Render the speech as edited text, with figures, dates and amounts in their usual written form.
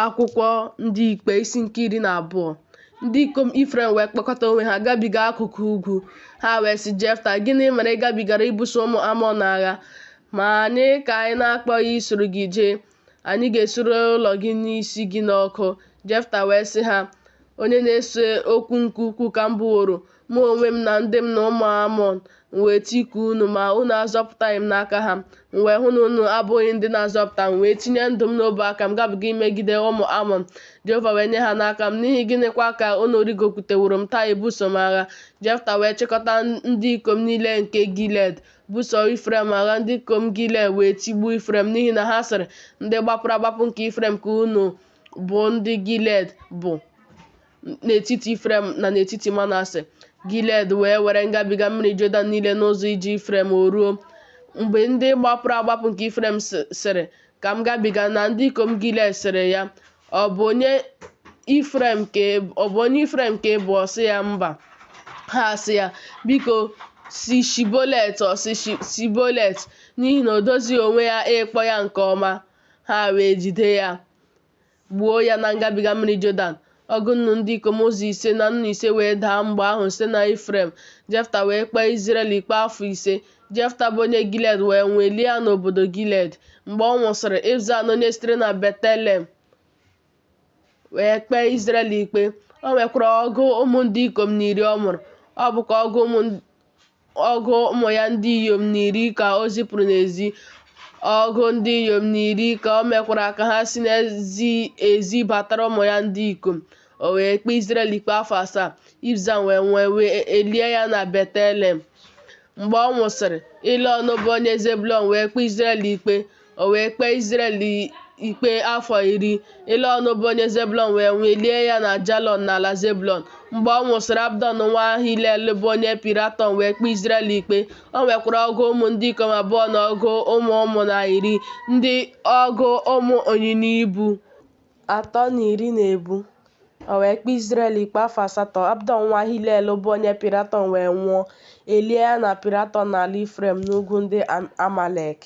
Akwụkwọ Ndị Ikpe isi nke 12. Ndị ikom Ifrem wee kpọkọta onwe ha gabiga akụkụ ugwu. Ha wee sị Jefta, Gịnị mere ị gabigara ibuso ụmụ Amọn agha? Ma anyị ka ị na-akpọghị isoro gị jee? Anyị ga-esure ụlọ gị na isi gị n'ọkụ. Jefta wee sị ha, Onye na-ese okwu nke ukwuu ka m bụworo, mụ onwe m na ndị m na ụmụ Amọn, m wee tikuo unu, ma unu azọpụtaghị m n'aka ha. M wee hụ na unu abụghị ndị na-azọpụta m, wee tinye ndụ m n'ọbụ aka m gabiga imegide ụmụ Amọn. Jehova wee nye ha n'aka m. N'ihi gịnịkwa ka unu rịgokwuteworo m taa ibuso m agha? Jefta wee chịkọta ndị ikom niile nke Gilead, buso Ifrem agha. Ndị ikom Gilead wee tigbuo Ifrem, n'ihi na ha sịrị, Ndị gbapụrụ agbapụ nke Ifrem ka unu bụ ndị Gilead bụ n'etiti Ifrem na n'etiti Manase. Gilead wee were ngabiga mmiri Jọdan niile n'ụzọ ije Ifrem o ruo mgbe ndị gbapụrụ agbapụ nke Ifrem sịrị, Ka m gabiga, na ndị ikom Gilead sịrị ya, Ọ bụ onye Ifrem ka ị bụ? Ọ sị ya, Mba. Ha asị ya, Biko, sị Shibolet. Ọ sị Sibolet, n'ihi na o dozighị onwe ya ịkpọ ya nke ọma. Ha wee jide ya, gbuo ya na ngabiga mmiri Jọdan. Ọgụ nnu ndị ikom ụzọ ise na nnu ise wee daa mgbe ahụ site na Ifrem. Jefta wee kpee Izrel ikpe afọ 5. Jefta bụ onye Gilead wee nwụọ, e lie ya n'obodo Gilead. Mgbe ọ nwụsịrị, Ibzan onye sitere na Betlehem wee kpee Izrel ikpe. O nwekwara ọgụ ụmụ ndị ikom na iri ọ mụrụ. Ọ bụkwa ọgụ ụmụ ya ndị inyom na iri ka o zipụrụ n'ezi. Ọgụ ndị inyom na iri ka o mekwara ka ha si n'ezi ezi batara ụmụ ya ndị ikom. O wee kpee Izrel ikpe afọ 7. Ibzan wee nwụọ, e lie ya na Betlehem. Mgbe ọ nwụsịrị, Ịlọn bụ onye Zebụlọn wee kpee Izrel ikpe. O wee kpee Izrel ikpe afọ 10. Ịlọn bụ onye Zebụlọn wee nwụọ, e lie ya na Ajalọn n'ala Zebụlọn. Mgbe ọ nwụsịrị, Abdọn nwa Hilel bụ onye Piraton wee kpee Izrel ikpe. O nwekwara ọgụ ụmụ ndị ikom abụọ na ọgụ ụmụ ụmụ na iri, ndị ọgụ ụmụ ịnyịnya ibu atọ na iri na-ebu. O wee kpee Izrel ikpe afọ 8. Abdọn nwa Hilel bụ onye Piraton wee nwụọ, e lie ya na Piraton n'ala Ifrem n'ugwu ndị Amalek.